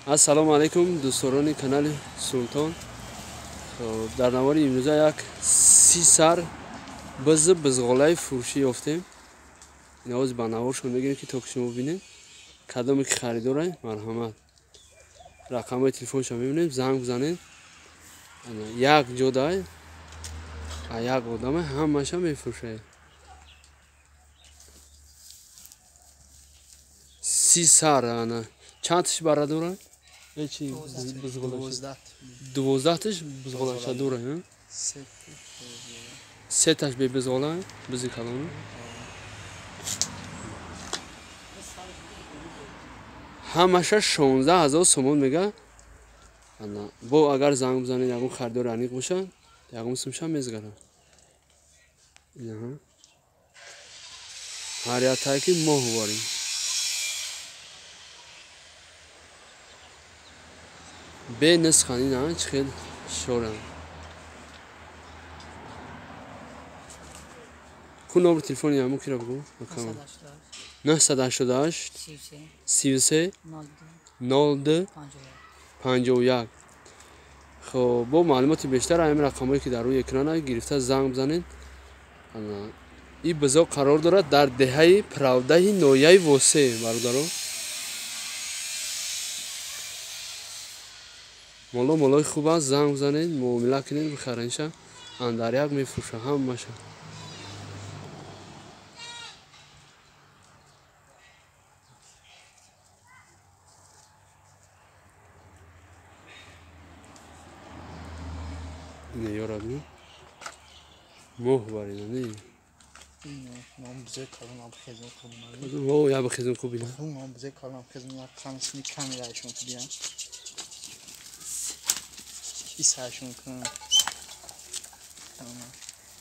Ассалому алайкум дӯстдорони канали Султон. Дар навори имрӯза як 30 сар биз бизғолаи фурӯшӣ ёфтем. Навоз ба наворшон мегирем, ки то ки шумо бибинед кадоме ки харидорай, марҳамат. Рақамҳои телефоншо мебинем, занг бизанед. Як ҷодай, як одаме ҳамаша мефурӯшад. 30 сар ана. Чанд тиш бара дорад? Чи 12 тиш бизғолаша дорад, сеташ бебизғола, бизи калон. Ҳамаша 16 000 сомон мега. Бо агар занг бизанед, ягон харидори аниқ бошад, ягон сумша мезгарад. Ҳар яктае ки моҳ ворем. Бе нисхан ина чӣ хел шорам. Ку номер телефони ҳамун кира бигӯ? 988 33 02 51. Хоб, бо маълумоти бештар ҳамин рақамҳое ки дар рӯи экран гирифта занг бизанед. Ин бизо қарор дорад дар деҳаи Правдаҳи ноҳияи Восе, бародаро. Моло молои хуб аст, занг бизанед, муомила кунед, бихаренша. Андар як мефурӯша ҳамаша. Ине ёра бин. Моҳ барина, не? Ном бизе калон абхезон хуб. О, я абхезон хуб ина. Ном бизе калон абхезон як қамсни камерашон биям. Исашон кун.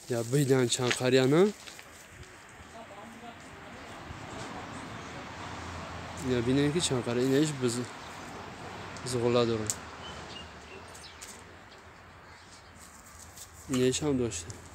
Я бидан чанд қарияна? Я бинем ки чанд қария инаиш биз зғола дорад. Инаиш ҳам дошта.